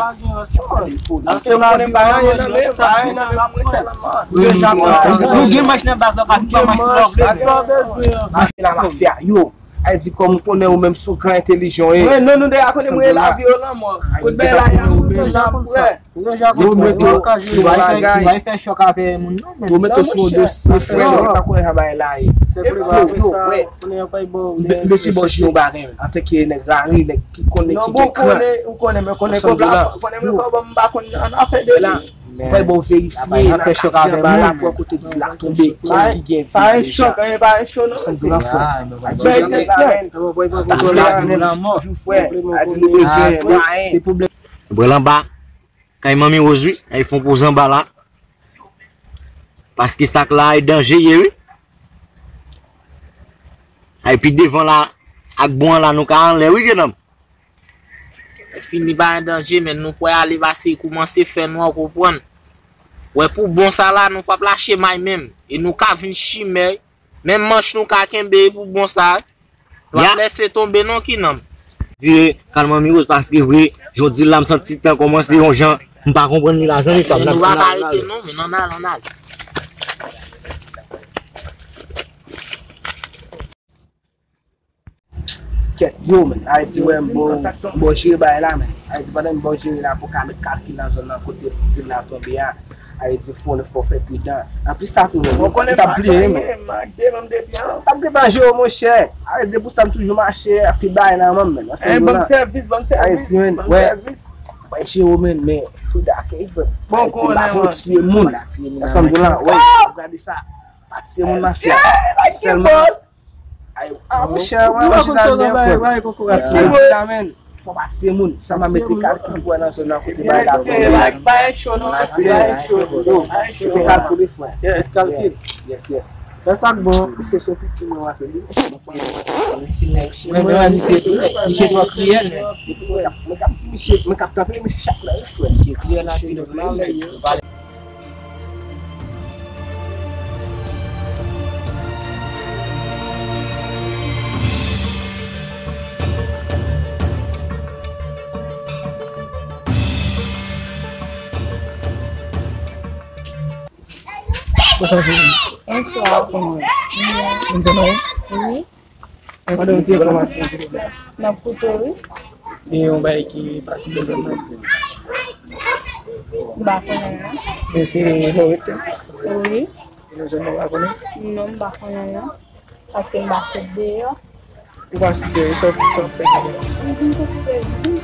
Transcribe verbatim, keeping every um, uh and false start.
pa gen ansanm. Paske m konnen pa anyen nan men, pa anyen nan men pou mwen sèlman. Nou gen mach nan baz la, ka fè mach nou vle. Mach la mafya, yo. Ay di kòm ou konnen ou menm sou gran entèlijan, e. Mwen, non, nou deja konnen mwen la vi yo lanmò. Kout bèy la, y a nou deja pou frè. Yo mete w sou bagay. Ou fè chòk avè moun nan, men. Yo mete w sou yon dosye, frè, yo pa konnen sa bagay la ye. Yo, yo, wè. Mesye Bòji yon bagay, antanke nèg lari, nèg ki konnen, ki gen kran. Ou konnen, men konnen kòb la, konnen mwen kòb m pa konn an afè de li. Fè bon verifye nan katye anba la pou kote di la tonbe, kiyès ki gen di deja. Pa en chòk, pa en cho non. Sa di la fò. Toujou frè, a di nou bezwen mwayen. Pran l anba, kay Manmi Rose wi, ay fè yon poz anba la. Paske sa k la ay danje ye wi. Ay pi devan la, ak bon an la nou ka anlè wi, jenòm. Fini pa gen danje, men nou kwè ale pase koumanse fè nwa, w konprann. Wè pou bon sa la, nou p ap lache may menm. E nou ka vin chimè, menm manch nou ka kenbe pou bon sa. W ap lèse tonbe non, ki nonm. Vire kay Manmi Rose paske vre, jodi la m santi tan kòmanse yon jan, m pa konprann li la, zanmi pa m. Nou pa ka rete non, men ann al, ann al. Kèt, yo, men. Ayiti, wè, m bon, m bon jere bagay la, men. Ayiti, pandan m bon jere la, pou ka met kalkil nan zòn nan kote dil la tonbe a. Ayiti fò, fò fè pridan. Anplis, sa tou, men, ou t ap bliye, men. M t ap gentan jere w, monchè. Ayiti, se pou sa m toujou mache ak pi bagay nan men m, men. Ansanm, ban m sèvis, ban m sèvis. Ayiti, men, wè. Bay jere w, men, men. Tout a ke bon, Ayiti, m pa fè w tiye moun. Ansanm, la, wè. Gade sa. Pa tiye moun mafya. Sèlman. Ay, ah, monchè, mwen, mwen chita byen, frè. Mwen chita, men. Fò pa tiye moun. Sa m a mete kalkil pou wè nan zòn nan kote bagay la tonbe. Bagay cho, non. Bagay cho. Mete kalkil, frè. Kalkil. Yes, yes. Lè sa k bon. Misye se piti mwen, w ap li. Misye, misye twò kriyèl, men. Mwen k ap di misye, mwen k ap tanpe misye chak lè, wi, frè. Misye kriyèl anpil, wi, men. Bonswa, cheri. Bonswa, kòman w ye? Mwen byen. Wi. Mwen mande w ti enfòmasyon, silvouplè. M ap koute w, wi. Gen yon bagay ki pase nan zòn nan. M pa konnen, non. Men se la w rete? Wi. Nan zòn nan, w pa konnen? Non, m pa konnen, non. Paske m pa sot deyò. Ou pa sot deyò, e sa w, sa w fè? M vin kote, m vin